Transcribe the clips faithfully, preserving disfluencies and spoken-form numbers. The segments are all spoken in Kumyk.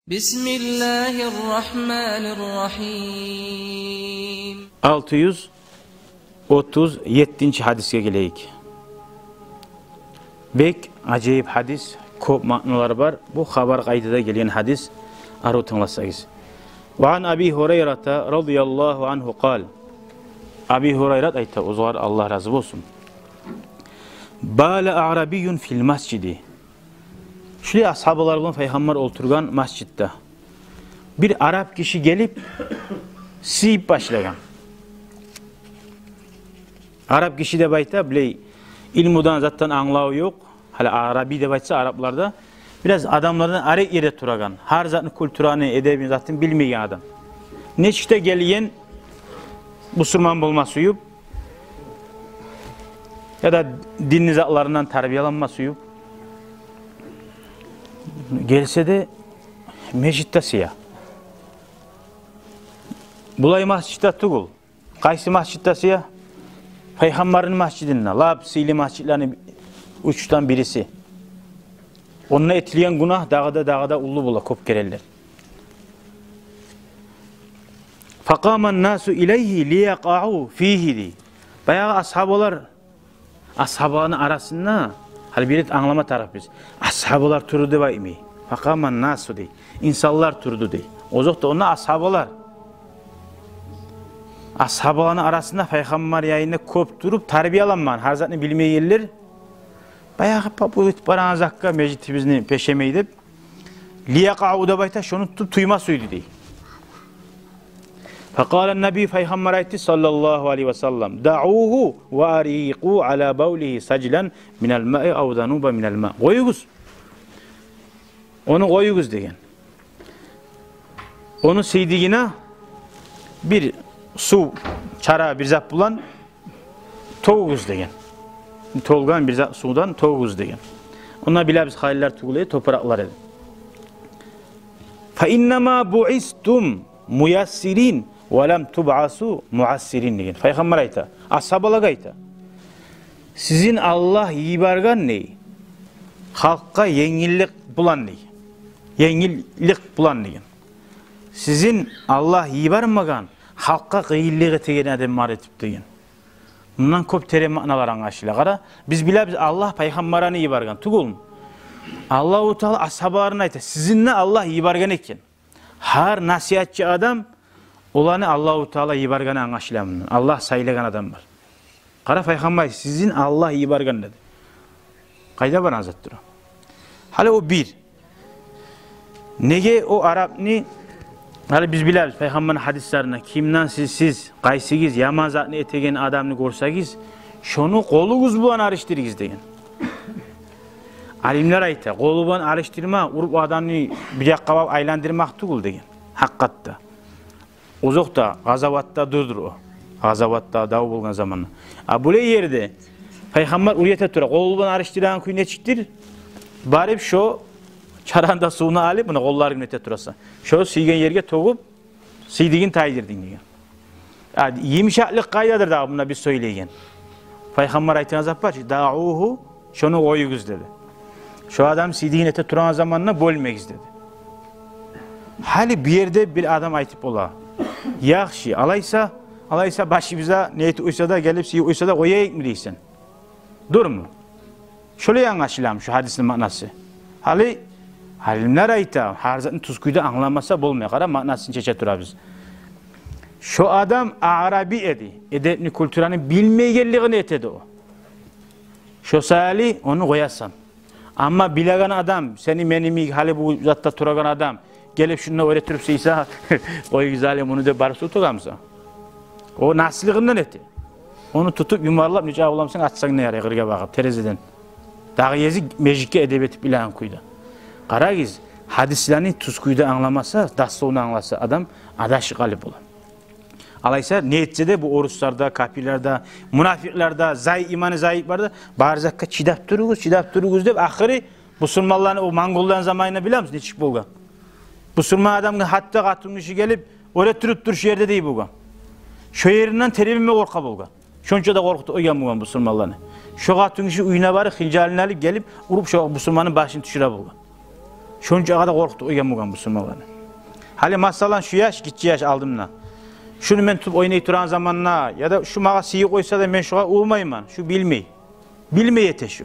بسم الله الرحمن الرحيم. Алты юз отуз еттинчи гьадисге гелейик. Бек ажайып гьадис, кёп маъналар бар. Бу хабар къайдада гелген гьадис, арив тынгласагъыз. وعن أبي هريرة رضي الله عنه قال. Аби Гьурайрат айта, огъар Аллагь рази болсун. بال أعرابي في المسجد. Шулай асгьабалар булан Пайхаммар олтургъан межитде. Бир араб гиши гелип, сыйып башлагъан. Араб гиши деп айта, булай илмудан, затдан англаву ёкъ. Гьали араби деп айтса арабларда, бираз адамлардан арек ерде турагъан, гьар затны, культураны, эдебин, затын билмеген адам. Нечик де гелген, бусурман болма сююп, яда динни затларындан тарбияланма сююп гелсе де, межитде сыя. Булай межитде тюгюл. Къайсы межитде сыя? Пайхаммарны межитинде, лап сыйлы межитлени уьчден бириси. Онда этилген гюнагь дагъы да, дагъы да уллу бола кёп керенлер. فقام الناس إليه ليقعوا فيه, дей. Баягъы асгьабалар, асгьабаланы арасында, гьали бир рет англама тарыкъ биз. Асгьабалар турду деп айтмай. فقام الناس, дей. Инсанлар турду, дей. Озокъда, онда асгьабалар. Асгьабаланы арасында Пайхаммар янында кёп туруп, тарбияланмагъан, гьар затны билмейгенлер. Баягъы, па, бу этип барагъан затгъа, межитибизни пешемей деп, ليقعوا деп айта, шону тутуп туйма сюйдю, дей. فقال النبي, Пайхаммар айтды, صلى الله عليه وسلم: دعوه وأريقوا على بوله سجلا من الماء أو ذنوبا من الماء. Къоюгъуз. Ону къоюгъуз, деген. Ону сийдигине бир сув, чара бир зат булан тёгюгюз, деген. Толгъан бир зат сувдан тёгюгюз, деген. Онда билебиз, халилер тюгюл эди, топуракълар эди. فإنما بعثتم ميسرين ولم تبعثوا معسرين, деген. Пайхаммар айта, асгьабалагъа айта: сизин Аллагь йиберген, дей, халкъгъа енгиллик булан, дей. Енгиллик булан, деген. Сизин Аллагь йибермеген халкъгъа къыйынлыкъ этеген адамлар этип, деген. Мундан кёп терен маъналар англашыла. Къара, биз билебиз, Аллагь Пайхаммарны йиберген тюгюлмю? Аллагьу Таала асгьабаларына айта, сизин де Аллагь йиберген экен. Гьар насигьатчы адам, оланы Аллагьу Таала йибергени англашыла мундан. Аллагь сайлагъан адамлар. Къара, Пайхаммар, сизин Аллагь йиберген, деди. Къайда барагъан затдыр о? Гьали о бир. Неге о арабны, гьали биз билебиз Пайхаммарны гьадислеринден: кимден сиз, сиз, къайсыгъыз яман затны этеген адамны гёрсегиз, шону къолугъуз булан алышдырыгъыз, деген. Алимлер айта, къолу булан алышдырма, уруп адамны бир якъгъа багъып айландырмакъ тюгюл, деген. Гьакъыкъатда. Озокъда, къазаватда дюрдюр о. Къазаватда, дав болгъан заманда. А булай ерде Пайхаммар уьйрете тура, къолу булан алышдырагъан кюй нечикдир? Барып шо чараны да сувну алып, муна, къолларынг эте турасан, шо сийген ерге тёгюп, сийдигин тайдырдынг, деген. А йымышакълыкъ къайдадыр дагъы мунда биз сёйлейген? Пайхаммар айтагъан зат бар чы: دعوه, шону къоюгъуз, деди. Шо адам сийдигин эте турагъан заманда бёлмегиз, деди. Гьали бу ерде бир адам айтып бола: яхшы, алайса, алайса башыбызгъа не этип къойса да, гелип сыйып къойса да къояйыкъмы дейсен. Дюрмю? Шолай англашыламы шу гьадисни маънасы? Гьали алимлер айта, гьар затны тюз кюйде англамаса болмай. Къара, маънасын чече турабыз. Шо адам аъраби эди. Эдепни, культураны билмейгенлигинден этеди о. Шо саялы ону къоясан. Амма билеген адам, сени, мени йимик, гьали бу затда турагъан адам гелип шунда оьре туруп сыйса, къоюгъуз гьали муну деп барып сув тёгемисен? О наслыгъындан эте. Ону тутуп юмарлап, нече авламсан, атсанг да ярай къыргъа багъып терезеден. Дагъы гезик межитге эдеп этип билеген кюйде. Къарагъыз, гьадислени тюз кюйде англамаса, дословно англаса, адам адашып къалып бола. Алайса, не этсе де, бу оруслар да, капирлер де, мунафикълер де, зай-, иманы зайыплар да, бары затгъа чыдап туругъуз, чыдап туругъуз деп, ахыры бусурманланы, о монголланы заманында билемиз нечик болгъан. Бусурман адамгъа гьатта къатынгиши гелип, оьре туруп тур шу ерде дей болгъан. Шо еринден тербенме къоркъа болгъан. Шонча да къоркъутуп къойгъан болгъан бусурманланы. Шо къатынгиши уьюне барып, хынжалын алып гелип, уруп шо бусурманны башын тюшюре болгъан. Шончакъы да къоркъутуп къойгъан болгъан бусурманланы. Гьали масала, шу яш, гиччи яш алдымда. Шуну мен тутуп ойнай турагъан заманда, яда шу магъа сыйы къойса да, мен шугъар урмайман, шу билмей. Билмей эте шу.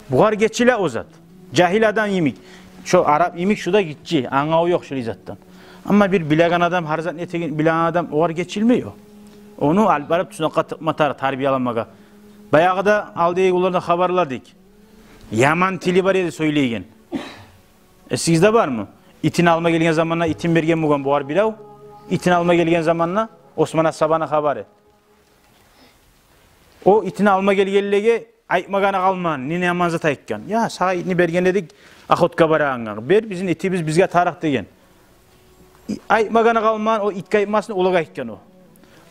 Бугъар гечиле о зат. Жагьил адам йимик. Шо арап йимик, шу да гиччи, англаву ёкъ шулай затдан. Амма бир билеген адам, гьар затны этеген билеген адам, огъар гечилмей о. Ону алып барып туснакъгъа тыкъма тарыкъ, тарбияламагъа. Баягъыда алдагъы гюнлерде хабарладыкъ. Яман тили бар эди сёйлейген. Эсигизде бармы? Итин алма гелген заманда, итин берген болгъан бугъар бирев. Итин алма гелген заманда, Осман асгьабаны хабары. О итин алма гелгенлеге айтмагъаны къалмагъан, не яман зат айтгъан. Я, сагъа итни берген эдик, охотгъа барагъангъа. Бер, бизин итибиз бизге тарыкъ деген. Айтмагъаны къалмагъан, о итге айтмасын, олагъа айтгъан о.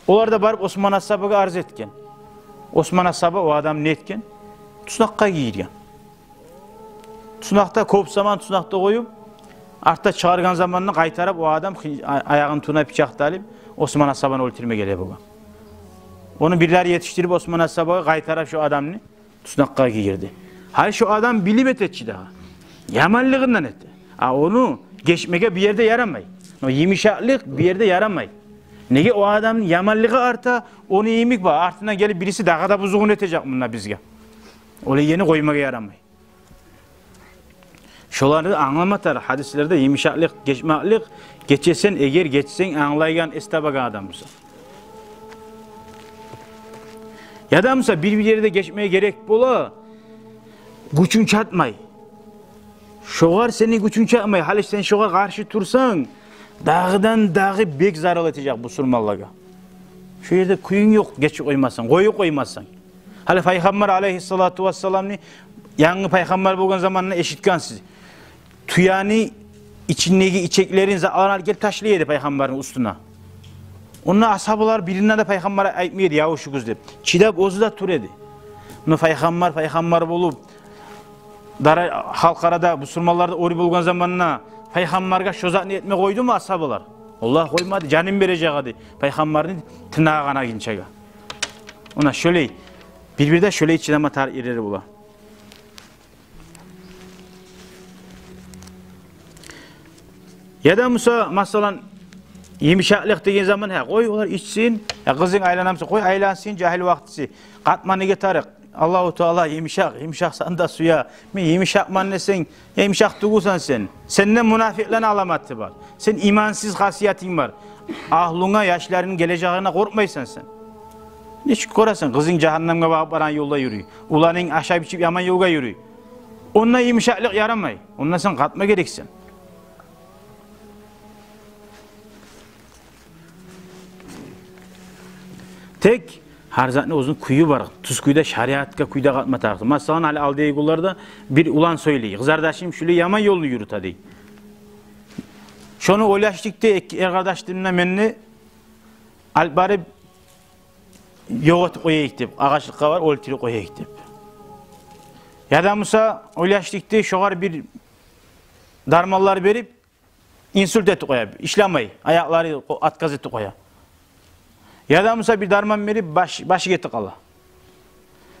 Олар да барып Осман асгьабагъа арз этген. Осман асгьаба о адамны не этген? Туснакъгъа гийирген. Туснакъда кёп заман туснакъда къоюп, артда чыгъаргъан заманда къайтарып о адам хи-, а-, аягъыны тюбюне пычакъ да алып, Осман асгьабаны оьлтюрме геле болгъан. Ону бирлери етишдирип Осман асгьабагъа къайтарып шо адамны туснакъгъа гийирди. Гьали шо адам билип эте чи дагъы. Яманлыгъындан эте. А ону гечмеге бир ерде ярамай. О йымышакълыкъ бир ерде ярамай. Неге, о адамны яманлыгъы арта, ону йимик бар. Артындан гелип бириси дагъы да бузугъун этежек мунда бизге. Олай ерни къоймагъа ярамай. Шоланы англама тарыкъ. Гьадислерде йымышакълыкъ, гечмеклик, гечесен, эгер гечсенг, англайгъан, эс табагъан адам буса. Яда буса бир-бир ерде гечмеге герек бола, гючюнг чатмай. Шогъар сени гючюнг чатмай. Гьали сен шогъар къаршы турсанг, дагъыдан-дагъы бек зарал этежек бусурманлагъа. Шо ерде кююнг ёкъ, гечип къоймасанг, къоюп къоймасанг. Гьали Пайхаммар алейгьиссалату вассаламны, янгы пайхаммар болгъан заманында эшитгенсиз. Тюени ичиндеги ичеклерин, затларын алып гелип ташлай эди пайхаммарны уьстюне. Онда асгьабалар бирине де пайхаммар айтмай эди: «Явушугъуз», – деп. Чыдап оьзю де тура эди. Муна пайхаммар, пайхаммар болуп, дара халкъ арада, бусурманлар да оьр болгъан заманда пайхаммаргъа шо затны этме къойдуму асгьабалар? Аллагь къоймады, жанын бережек эди пайхаммарны тырнагъы къанагъынчагъа. Муна шолай, бир-бирде шолай чыдама тарыкъ ерлери бола. Яда буса, масала, йымышакълыкъ деген заман, гьа, къой, олар ичсин, я, къызынг айлана буса, къой, айлансын, жагьил вакътиси. Къатма неге тарыкъ? Аллагьу Таала йымышакъ, йымышакъ саны да сюе. Мен йымышакъман десенг, йымышакъ тюгюлсен сен. Сенде мунафикълени аламаты бар. Сен имансыз хасиятынг бар. Агьлюнге, яшларынгны гележегине къоркъмайсан сен. Нечик къоркъасан? Къызынг жагьаннемге багъып барагъан ёлда юрюй. Уланынг ашап-ичип яман ёлгъа юрюй. Онда йымышакълыкъ ярамай. Онда сен къатма герексен. Тек гьар затны оьзюню кюю бар. Тюз кюйде, шариатгъа кюйде къатма тарыкъ. Масала, гьали алдагъы гюнлерде бир улан сёйлей: «Къызардашым шулай яман ёлну юрюте», – дей. Шону ойлашдыкъ да, эки эр къардашым да, мен де, алып барып ёкъ этип къояйыкъ деп, агъачлыкъгъа барып оьлтюрюп къояйыкъ деп. Яда буса ойлашдыкъ да, шогъар бир дарманлар берип, инсульт этип къоя, ишлемей, аякълары къо-, отказ этип къоя. Яда буса бир дарман берип, баш, башы гетип къала.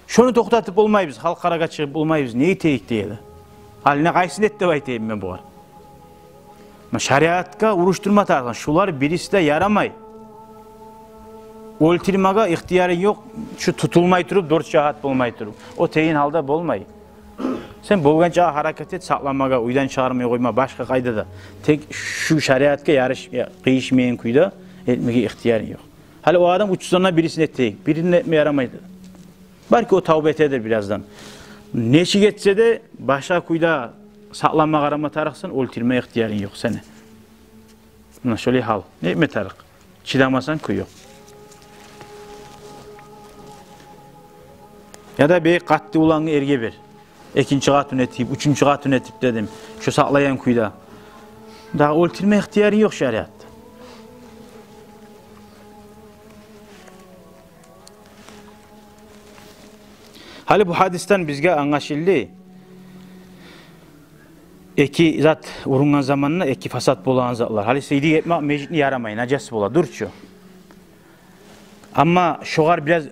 Шону токътатып болмайбыз, халкъ арагъа чыгъып болмайбыз, не этейик, – дей эди. Гьали не къайсын эт деп айтайым мен бугъар. Муна шариатгъа урушдурма тарыкъ, шулар бириси де ярамай. Оьлтюрмеге ихтиярынг ёкъ, шу тутулмай туруп, дёрт шагьат болмай туруп. О тегин гьалда болмай. Сен болгъанча гьаракат эт сакъламагъа, уьйден чыгъармай къойма, башгъа къайда да. Тек шу шариатгъа ярыш-, я, къыйышмайгъан кюйде этмеге ихтиярынг ёкъ. Гьали о адам уьч саны бирисин этейик, бирин де этме ярамайды. Балки о тавба этедир бираздан. Нечик этсе де, башгъа кюйде сакълама, къарама тарыкъсан, оьлтюрме ихтиярынг ёкъ сени. Муна шолай гьал. Не этме тарыкъ? Чыдамасанг, кюй ёкъ. Яда бек къатты улангы эрге бер. Экинчи къатын этип, уьчюнчю къатын этип дедим. Шо сакълайгъан кюйде. Дагъы оьлтюрме ихтиярынг ёкъ шариатда. Гьали бу гьадисден бизге англашылды. Эки зат урунгъан заманда эки фасат болагъан затлар. Гьали сийдик этмек межитни ярамай, нажас бола, дюрчю. Амма шогъар бираз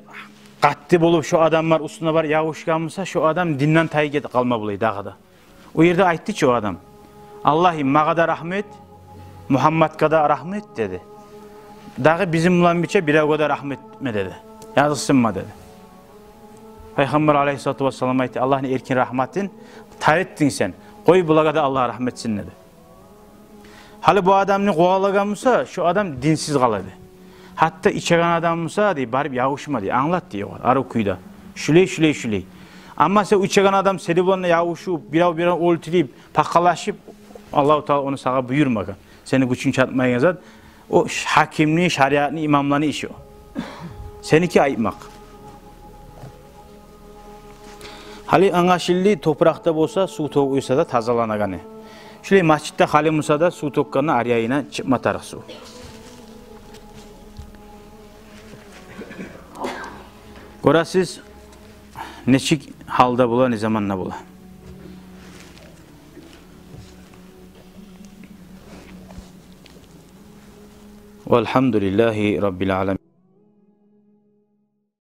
къатты болуп, шо адамлар уьстюне барып явушгъан буса, шо адам динден тайып гетип къалма булай дагъы да. О ерде айтды чы о адам: Аллагьым, магъа да рагьмат, Мугьаммадгъа да рагьмат, деди. Дагъы бизин булан бирче биревге де рагьмат этме, деди. Языкъсынма, деди. Пайхаммар алайгьиссалату вассалам айтды: «Аллагьны эркин рагьматын тар этдинг сен. Къой, булагъа да Аллагь рагьмат этсин», — деди. Гьали бу адамны къувалагъан буса, шу адам динсиз къалады. Гьатта ичеген адам буса, дей, барып ябушма, дей, англат, дей, огъар арив кюйде. Шулай, шулай, шулай. Амма сен ичеген адам сени булан да ябушуп, бирев-биревню оьлтюрюп, пакъалашып, Аллагьу Таала ону сагъа буюрмагъан. Сени гючюнг чатмайгъан зат. О ш-, гьакимни, шариатны, имамланы иши о. Сеники айтмакъ. Гьали англашылды, топуракъда болса, сув тёгюп къойса да тазаланагъаны. Шулай межитде гьали буса да сув тёкгенде аръягъына чыкъма тарыкъ сув. Гёресиз, нечик гьалда бола, не заманда бола. Валгьамдулиллагьи раббил аламин.